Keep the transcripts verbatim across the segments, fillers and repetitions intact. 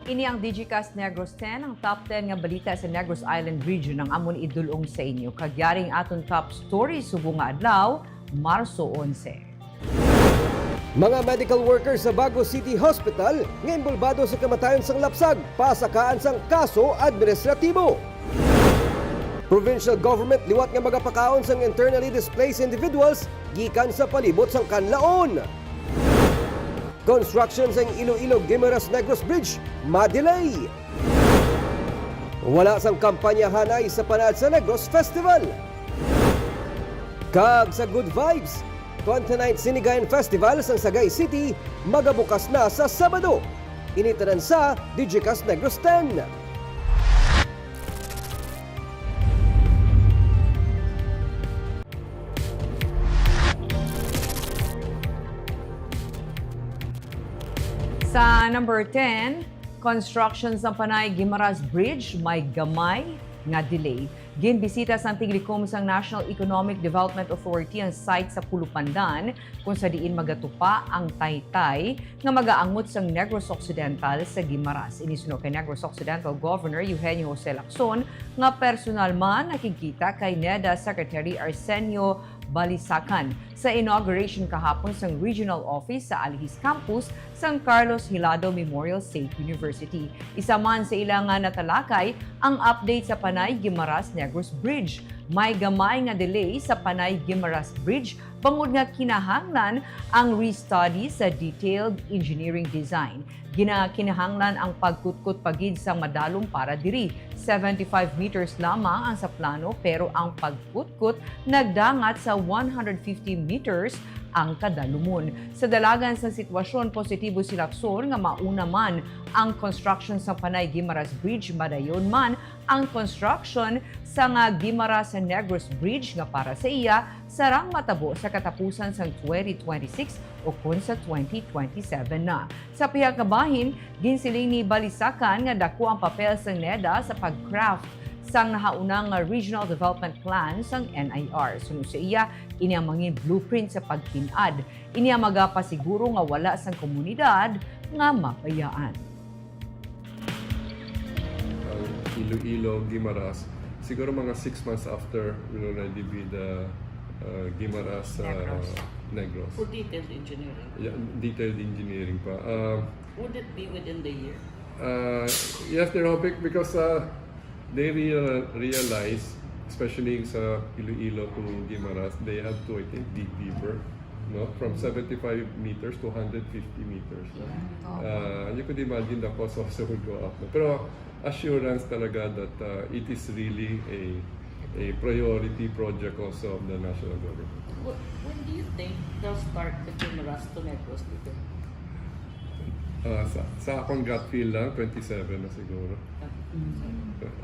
Ini ang Digicast Negros ten, ang top ten nga balita sa Negros Island Region ang amon idul-ong sa inyo. Kag yari ang aton top story subong nga adlaw, Marso onse. Mga medical workers sa Bago City Hospital nga inbolbado sa kamatayon sang lapsag, pasakaan sang kaso administratibo. Provincial government liwat nga magapakaon sang internally displaced individuals gikan sa palibot sang Kanlaon. Construction sang Iloilo Guimaras Negros Bridge ma-delay. Wala sang kampanyahanay sa Panad sa Negros Festival. Kag sa Good Vibes, twenty-ninth Sinigayan Festival sang Sagay City magabukas na sa Sabado. Ini tanan sa Digicast Negros ten. Sa number ten, construction sa Panay Guimaras Bridge may gamay nga delay. Ginbisita sang tiglikom sang National Economic Development Authority ang site sa Pulupandan, kung sa diin magatupa ang taytay nga magaangot sang Negros Occidental sa Guimaras. Ini suno kay Negros Occidental Governor Eugenio Jose Lacson, nga personal man nakigkita kay neda Secretary Arsenio Balisacan sa inauguration kahapon sang regional office sa Alihis Campus sang Carlos Hilado Memorial State University. Isa man sa ila nga natalakay ang update sa Panay Guimaras Negros Bridge. May gamay nga delay sa Panay Guimaras Bridge bangod nga kinahanglan ang restudy sa detailed engineering design. Ginakinahanglan ang pagkutkot pa gid sang madalom para diri. Seventy-five meters lamang ang sa plano, pero ang pagkutkot nagdangat sa one hundred fifty meters ang kadalumon. Sa dalagan sa sitwasyon, positibo si Lacson nga mauna man ang construction sa Panay Guimaras Bridge, madayon man ang construction sa nga Guimaras Negros Bridge nga para sa iya sarang matabo sa katapusan sang twenty twenty-six o kon sa twenty twenty-seven na. Sa pihak nga bahin, ginsiling ni Balisacan nga dako ang papel sang neda sa pag-craft sang nahauna nga Regional Development Plan sang N I R. Suno sa iya, ini ang mangin blueprint sa pagtin-ad. Ini ang magapasiguro nga wala sang komunidad nga mabayaan. Ang Iloilo, Guimaras, siguro mga six months after, you know, na D B the, uh, Guimaras, uh, Negros. Negros. For detailed engineering. Yeah, detailed engineering pa. Uh, Would it be within the year? Uh, yes, they're hoping because, uh, they real-, realize, especially sa Iloilo to Guimaras, they have to, I think, dig deeper, no? From seventy-five meters to hundred fifty meters. Yeah. Uh, you could imagine the cost also would go up, no? Pero assurance talaga that, uh, it is really a, a priority project also of the national government. Wh-, when do you think they'll start the Guimaras to Negros dito? Ah, sa, sa akong gut feel lang, twenty-seven na siguro.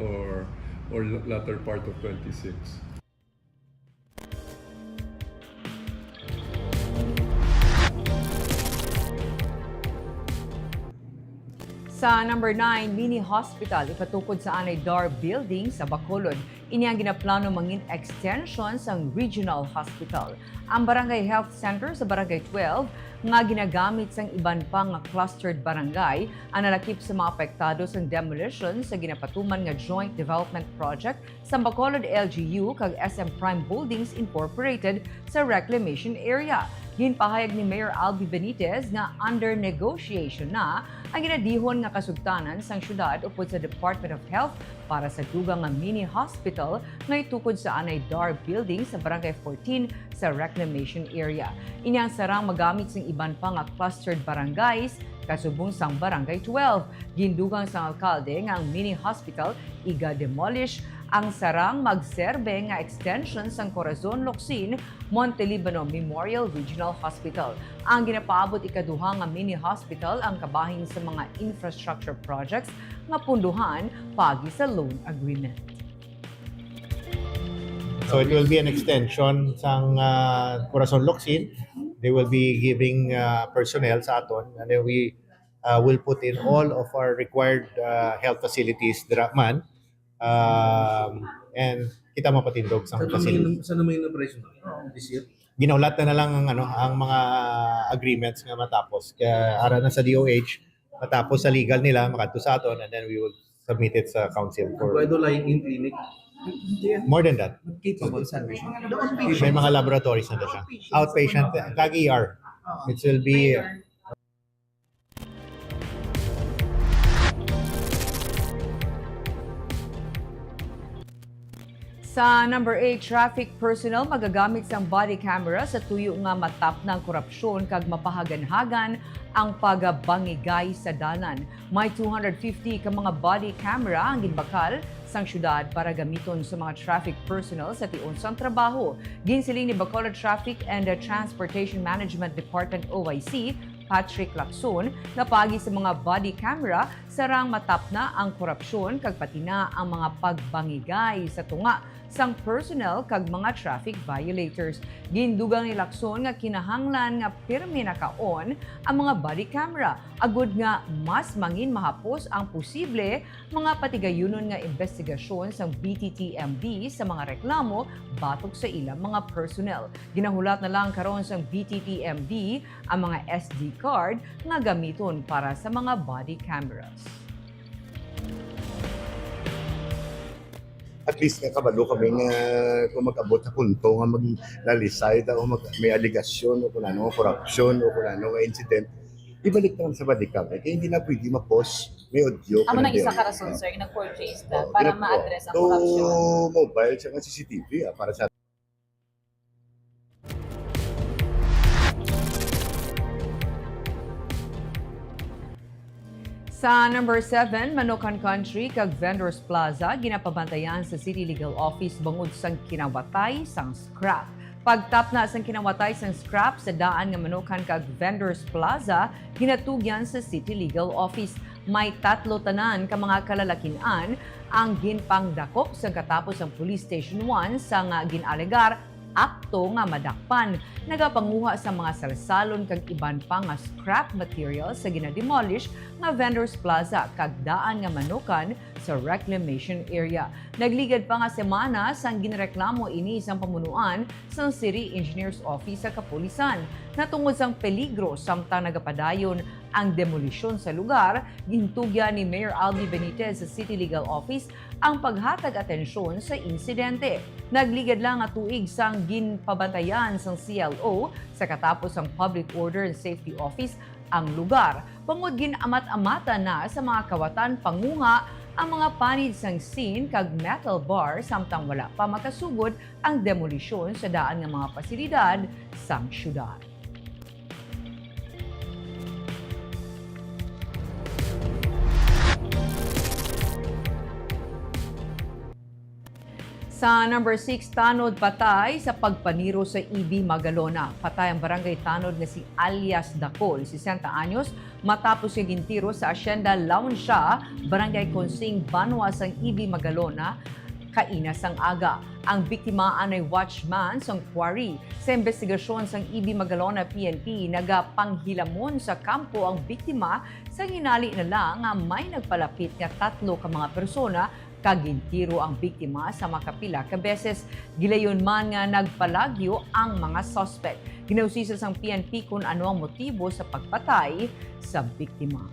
Or, or latter part of twenty-six. Sa number nine, mini hospital ipatukod sa anay D A R building sa Bacolod. Ini ang ginaplano mangin extension sang regional hospital. Ang Barangay Health Center sa Barangay twelve nga ginagamit sang iban pa nga clustered barangay ang nalakip sa mga apektado sang demolition sa ginapatuman nga Joint Development Project sang Bacolod L G U kag S M Prime Holdings Incorporated sa reclamation area. Ginpahayag ni Mayor Albi Benitez nga under negotiation na ang ginadihon nga kasugtanan sang syudad upod sa Department of Health para sa dugang nga mini hospital nga itukod sa anay D A R building sa Barangay fourteen sa reclamation area. Ini ang sarang magamit sang iban pa nga clustered barangays kasubong sang Barangay twelve. Gindugang sang alkalde nga ang mini hospital iga-demolish, ang sarang magserbe nga extension sang Corazon Locsin Montelibano Memorial Regional Hospital. Ang ginapaabot ikaduha nga mini hospital ang kabahin sa mga infrastructure projects nga pundohan paagi sa loan agreement. So it will be an extension sang, ah, Corazon Locsin. They will be giving, ah, personnel sa aton, and then we, ah, will put in all of our required, ah, health facilities dira man. Um, and kita mapatindog sa Sa mga facility. Sa naman yung operation this year? Ginaulat na, na lang ang, ano, ang mga agreements nga matapos. Kaya ara na sa D O H, Matapos sa legal nila, makadto sa aton, and then we will submit it sa council for Pwede lying in clinic. More than that. Capable sa admission. May mga laboratories na to siya. Outpatient, kag E R. It will be Sa number eight, traffic personnel magagamit sang body camera sa tuyo nga matapna ang korupsyon kag mapahaganhagan ang pagbangigay sa dalan. May two hundred fifty ka mga body camera ang ginbakal sang syudad para gamiton sa mga traffic personnel sa tion sang trabaho. Ginsiling ni Bacolod Traffic and Transportation Management Department, O I C, Patrick Lacson, nga paagi sa mga body camera, sarang matapna ang korupsyon kag pati na ang mga pagbangigay sa tunga sang personnel kag mga traffic violators. Gindugang ni Lacson nga kinahanglan nga pirme nakaon ang mga body camera agud nga mas mangin mahapos ang posible mga patigayunon nga imbestigasyon sang B T T M D sa mga reklamo batok sa ilang mga personnel. Ginahulat na lang karon sang B T T M D ang mga S D card nga gamiton para sa mga body cameras. At least nga kabalo kami nga kung mag-abot sa punto nga maglalisay ta o mag, may aligasyon o kung ano nga korupsyon o kung ano nga incident, ibalik naman sa body cam. Eh, kaya hindi na pwede ma-pause. May audio. Amo nang isa ka rason, sir, nga nag-purchase ta para ma-address ang korupsyon. To mobile sa C C T V, ah, para sa Sa number seven, Manokan Country kag Vendors Plaza ginapabantayan sa City Legal Office bangod sang kinawatay sang scrap. Pagtapna sang kinawatay sang scrap sa daan nga Manokan kag Vendors Plaza ginatugyan sa City Legal Office. May tatlo tanan ka mga kalalakin-an ang ginpangdakop sang katapos ang Police Station one sang gin-alegar akto nga madakpan, nagapanguha sa mga salsalon kag iban pa nga scrap materials sa ginademolish nga Vendors Plaza kag daan nga Manokan sa reclamation area. Nagligad pa nga semana sang ginreklamo ini sang pamunuan sang City Engineer's Office sa kapulisan. Natungod sang peligro samtang nagapadayon ang demolisyon sa lugar, gintugyan ni Mayor Albi Benitez sa City Legal Office ang paghatag atensyon sa insidente. Nagligad lang nga tuig sang ginpabantayan sang C L O sa katapos sang Public Order and Safety Office ang lugar, bangod gin-amat-amatan na sa mga kawatan panguha ang mga panid sang scene kag metal bar samtang wala pa makasugod ang demolisyon sa daan nga mga pasilidad sang syudad. Sa number six, tanod patay sa pagpaniro sa E B Magalona. Patay ang barangay tanod nga si alias Dakol, sesenta anyos, matapos nga gintiro sa Hacienda Launcia, Barangay Consing, banwa sang E B Magalona, kaina sang aga. Ang biktima anay watchman sang quarry. Sa imbestigasyon sang E B Magalona P N P, nagapanghilamon sa kampo ang biktima sa hinali na lang nga may nagpalapit nga tatlo ka mga persona kag gintiro ang biktima sa makapila ka beses. Gilayon man nga nagpalagyo ang mga suspek. Ginausisa sang P N P kon ano ang motibo sa pagpatay sa biktima.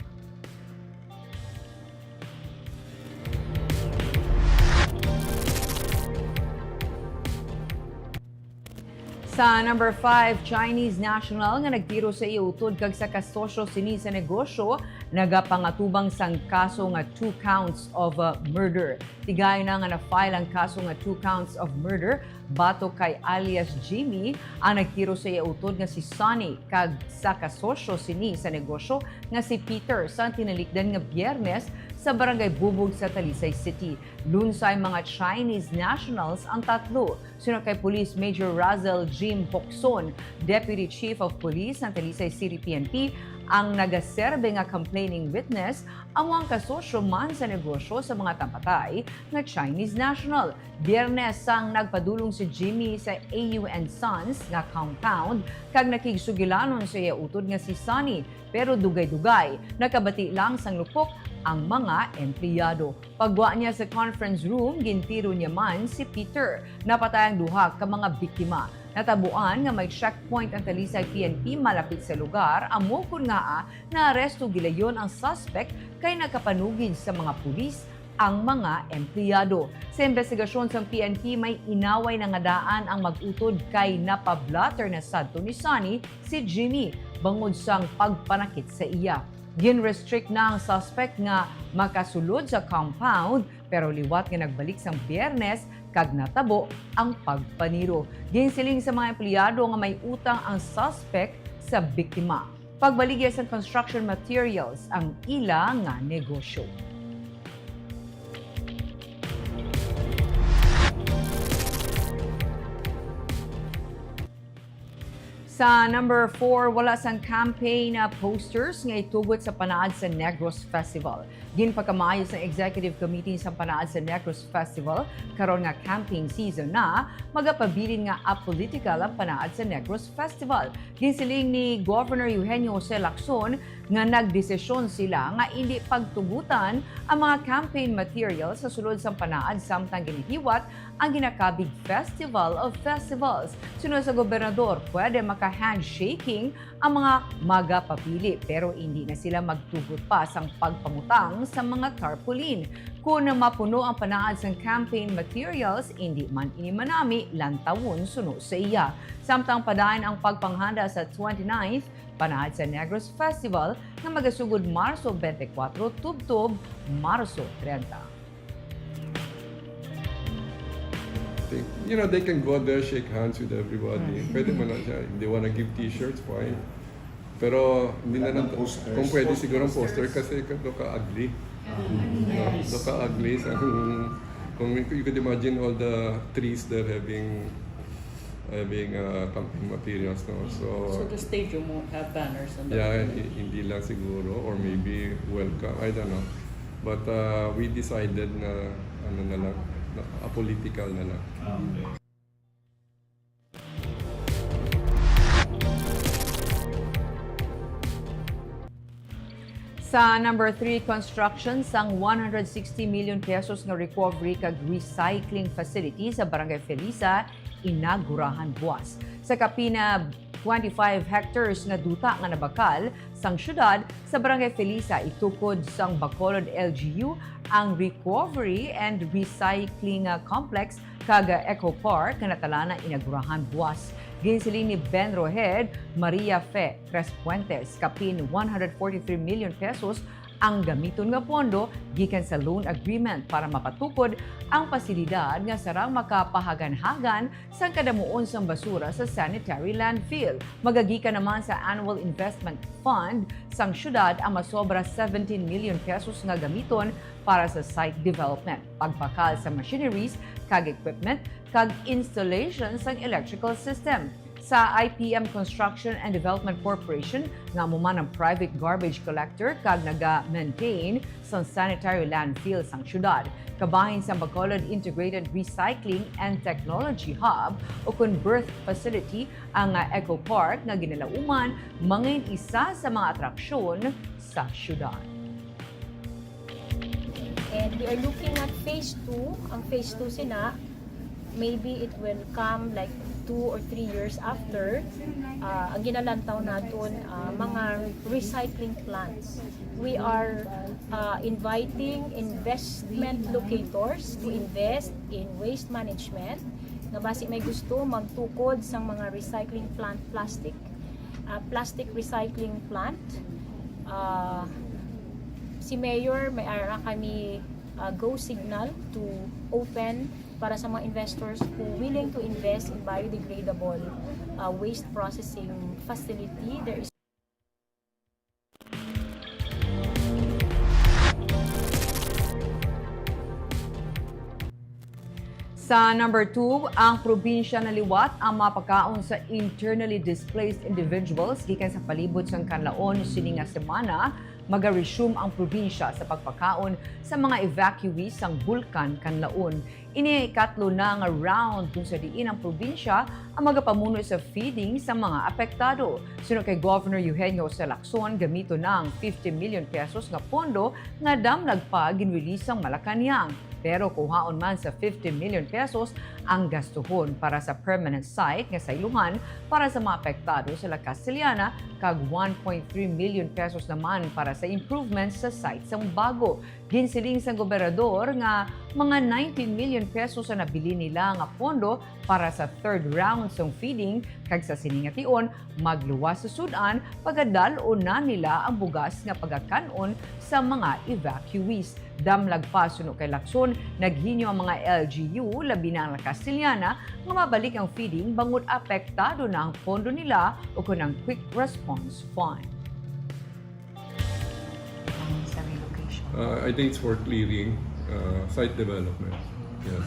Sa number five, Chinese national nga nagtiro sa iya utod kag sa kasosyo sini sa negosyo nagapangatubang sang kaso nga two counts of uh, murder. Tigayon na nga na-file ang kaso nga two counts of murder batok kay alias Jimmy ang nagtiro sa iya utod nga si Sonny kag sa kasosyo sini sa negosyo nga si Peter sa tinalikdan nga Biyernes sa Barangay Bubog sa Talisay City. Lunsay mga Chinese nationals ang tatlo. Suno kay Police Major Razel Jim Hokson, Deputy Chief of Police ng Talisay City P N P, ang nagaserbe nga complaining witness, amo ang kasosyo man sa negosyo sa mga tampatay nga Chinese national. Biyernes sang nagpadulong si Jimmy sa A U and Sons nga compound kag nakigsugilanon sa iya utod nga si Sonny, pero dugay-dugay nakabati lang sang lupok ang mga empleyado. Paggwa niya sa conference room, gintiro niya man si Peter. Napatay ang duha ka mga biktima. Natabuan nga may checkpoint ang Talisay P N P malapit sa lugar, amo kon ngaa naaresto gilayon ang suspect kay nakapanugid sa mga pulis ang mga empleyado. Sa investigasyon sang P N P, may inaway na nga daan ang mag-utod kay napa-blotter na sadto ni Sonny si Jimmy bangod sang pagpanakit sa iya. Gin-restrict na ang suspect nga makasulod sa compound, pero liwat nga nagbalik sang Biyernes kag natabo ang pagpaniro. Ginsiling sa mga empleyado nga may utang ang suspect sa biktima. Pagbaligya sang construction materials ang ila nga negosyo. Sa number four, wala sang campaign, ah, posters nga itugot sa panaad sa Negros Festival. Ginpakamayo sang Executive Committee sang panaad sa Negros Festival, karon nga campaign season na, magapabilin nga apolitical ang panaad sa Negros Festival. Ginsiling ni Governor Eugenio Jose Lacson nga nagdesisyon sila nga indi pagtugutan ang mga campaign materials sa sulod sang panaad, samtang ginahiwat ang ginakabig Festival of Festivals. Suno sa gobernador, pwede maka-handshaking ang mga magapapili, pero indi na sila magtugot pa sang pagpangutang sa mga tarpaulin. Kon mapuno ang panaad sang campaign materials, indi man ini manami lantawon suno sa iya. Samtang padayon ang pagpanghanda sa twenty-ninth Panaad sa Negros Festival nga magasugod Marso twenty-four tubtob Marso treinta. Think, you know, they can go there, shake hands with everybody. Pwede man na siya. If they wanna give t-shirts, fine. Pero hindi na lang, kung pwede siguro ang poster kasi ka- do ka ugly. Do ka ugly sa kung, kung you could imagine all the trees there having having uh, campaign materials, no? So, So the stadium won't have banners on the yeah, hi- hindi lang siguro, or maybe welcome, I don't know. But uh, we decided na ano na lang, na, apolitical na lang. Sa number three, construction sang one hundred sixty million pesos nga recovery kag recycling facility sa Barangay Felisa inagurahan buwas. Sa kapin na twenty-five hectares nga duta nga nabakal sang syudad, sa Barangay Felisa itukod sang Bacolod L G U ang Recovery and Recycling, ah, Complex kag Eco Park nga natalana inagurahan buwas. Ginsiling ni Ben Rohed, Maria Fe Trespuentes, kapin one hundred forty-three million pesos ang gamiton nga pondo gikan sa loan agreement para mapatukod ang pasilidad nga sarang makapahaganhagan sang kadamuon sang basura sa sanitary landfill. Magagikan naman sa annual investment fund sang syudad ang masobra seventeen million pesos nga gamiton para sa site development, pagbakal sa machineries kag equipment, kag installation sang electrical system. Sa I P M Construction and Development Corporation, nga amo man ang private garbage collector kag naga-maintain sang sanitary landfill sang syudad. Kabahin sang Bacolod Integrated Recycling and Technology Hub, o kon BERTH facility, ang, ah, Eco Park nga ginalauman mangin isa sa mga atraksyon sa syudad. And we are looking at phase two. Ang phase two sina, maybe it will come like two or three years after. Ah, ang ginalantaw naton, ah, mga recycling plants. We are, ah, inviting investment locators to invest in waste management nga basi may gusto magtukod sang mga recycling plant plastic, ah, plastic recycling plant. Ah, si Mayor, may ara kami, ah, go signal to open para sa mga investors who willing to invest in biodegradable, ah, waste processing facility. There is Sa number two, ang probinsya na liwat ang mapakaon sa internally displaced individuals gikan sa palibot sang Kanlaon. Sini nga semana, maga-resume ang probinsya sa pagpakaon sa mga evacuees sang Bulkan Kanlaon. Ini ikatlo na nga round kung sa diin ang probinsya ang magapamuno sa feeding sa mga apektado. Suno kay Governor Eugenio Jose Lacson, gamiton na ang fifty million pesos nga pondo nga damlag pa ginrelease sang Malacañang. Pero kuhaon man sa fifty million pesos ang gastuhon para sa permanent site nga sa Ilohan para sa mga apektado sa La Castellana kag one point three million pesos naman para sa improvements sa site sang bago. Ginsiling sang gobernador nga mga nineteen million pesos ang nabilin nila nga pondo para sa third round sang feeding, kag sa sini nga tion, magluwas sa sud-an, pagadal-on na nila ang bugas nga pagakan-on sa mga evacuees. Damlag pa, suno kay Lacson, naghinyo ang mga L G U, labi na ang La Castellana, nga mabalik ang feeding bangod apektado na ang pondo nila o kon ang Quick Response Fund. Ang sa relocation? Uh, I think it's for clearing, uh, site development. Yes.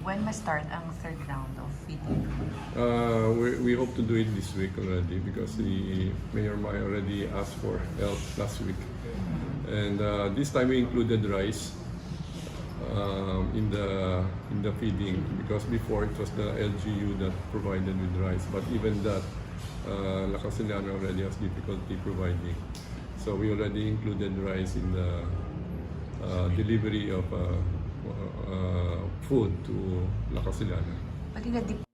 When ma-start ang third round of feeding? Uh, we, we hope to do it this week already because the Mayor May already asked for help last week. And, uh, this time we included rice, um, in the, in the feeding because before it was the L G U that provided with rice. But even that, uh, La Castellana already has difficulty providing. So we already included rice in the, uh, delivery of, uh, uh, food to La Castellana. Pati na di-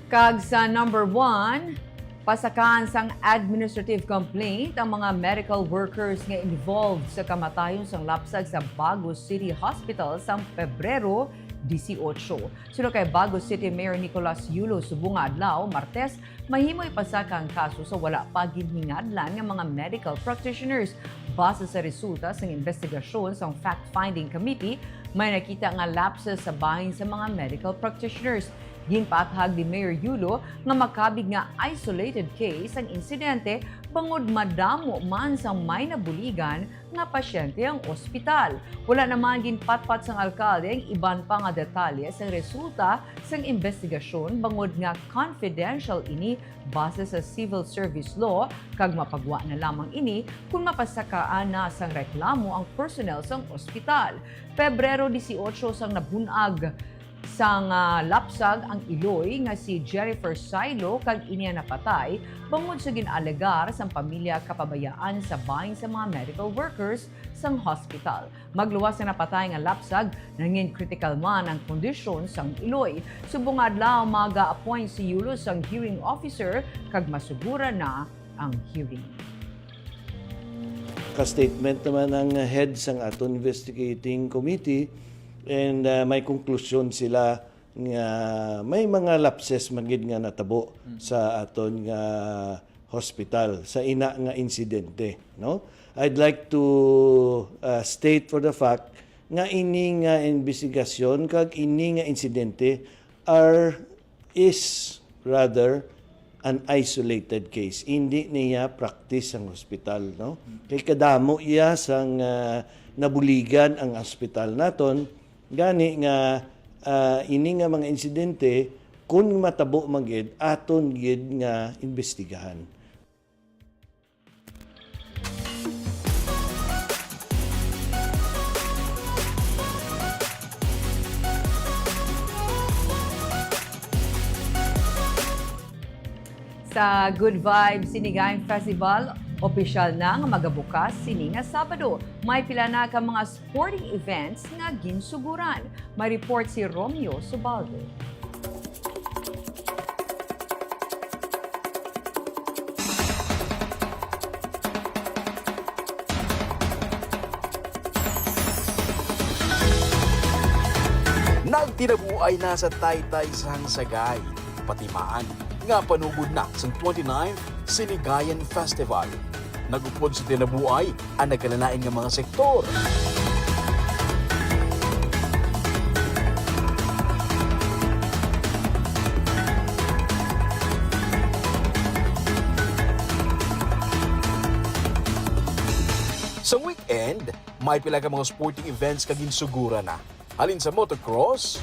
Kag sa number one, pasakaan sang administrative complaint ang mga medical workers nga involved sa kamatayon sang lapsag sa Bago City Hospital sang Pebrero dieciocho. Suno kay Bago City Mayor Nicolas Yulo, subong nga adlaw, Martes, mahimo ipasaka ang kaso sa wala pa ginhingadlan nga mga medical practitioners. Base sa resulta sang investigasyon sang fact-finding committee, may nakita nga lapses sa bahin sa mga medical practitioners. Ginpaathag ni Mayor Yulo nga makabig nga isolated case ang insidente bangod madamo man sang may nabuligan nga pasyente ang ospital. Wala naman ginpatpat sang alkalde ang iban pa nga detalye sang resulta sang investigasyon bangod nga confidential ini base sa civil service law, kag mapagwa na lamang ini kon mapasakaan na sang reklamo ang personnel sang ospital. Pebrero dieciocho sang nabun-ag sang, ah, lapsag ang iloy nga si Jennifer Sailo, kag ini ang napatay bangod sa gin-alegar sang pamilya kapabayaan sa bahin sa mga medical workers sang hospital. Magluwas sa napatay nga lapsag, nangin-critical man ang kondisyon sang iloy. Subong nga adlaw, maga-appoint si Yulo sang hearing officer kag masuguran na ang hearing. Ka-statement naman ang head sang aton investigating committee, and, ah, may konklusyon sila nga may mga lapses man gid nga natabo, mm, sa aton nga hospital sa ina nga insidente, no? I'd like to, uh, state for the fact nga ini nga imbestigasyon kag ini nga insidente are, is rather an isolated case. Hindi niya practice ang hospital, no? Kay kadamo iya sang, uh, nabuligan ang hospital naton. Gani nga, ah, ini nga mga insidente, kun matabo man gid, aton gid nga imbestigahan. Sa Good Vibes Sinigayan Festival, opisyal na nga magabukas sini nga Sabado. May pila na ka mga sporting events nga ginsuguran. May report si Romeo Subaldo. Nagtinabuay na sa taytay sang Sagay, patimaan nga panugod na sang twenty-ninth Sinigayan Festival. Nag-upod sa tinabuay ang nagkalain-lain nga mga sektor. Sa weekend, may pila ka mga sporting events ka ginsuguran na. Halin sa motocross,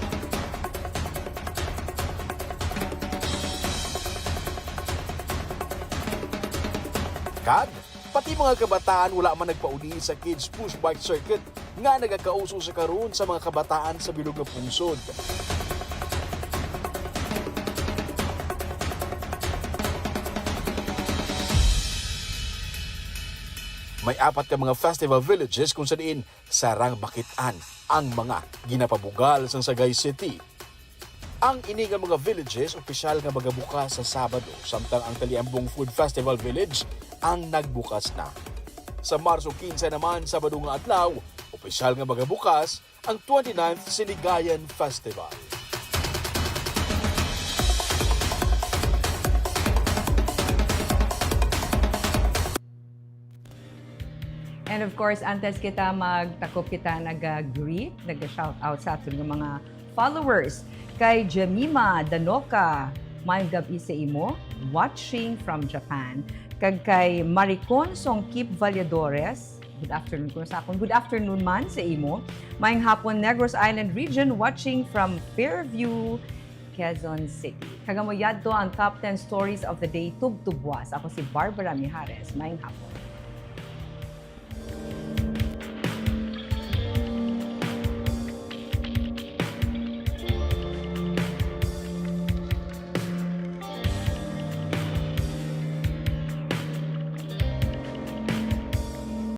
Kag pati mga kabataan wala man nagpauli sa Kids Push Bike Circuit nga nagakauso sa karon sa mga kabataan sa bilog nga pungsod. May apat ka mga festival villages kung sa diin sarang makit-an ang mga ginapabugal sang Sagay City. Ang ini nga mga villages opisyal nga magabukas sa Sabado, samtang ang Taliambong Food Festival Village ang nagbukas na. Sa Marso quince naman, Sabado nga adlaw, opisyal nga magabukas ang twenty-ninth Sinigayan Festival. And of course, antes kita magtakop, kita nag-greet, nag-shout out sa aton nga mga followers. Kay Jemima Danoka, maayong gab-i sa imo, watching from Japan. Kag kay Maricon Songkip Valladores, good afternoon kuno sa akon. Good afternoon man sa imo. Maayong hapon, Negros Island region, watching from Fairview, Quezon City. Kag amo yadto ang top ten stories of the day, tubtubwas. Ako si Barbara Mijares. Maayong hapon.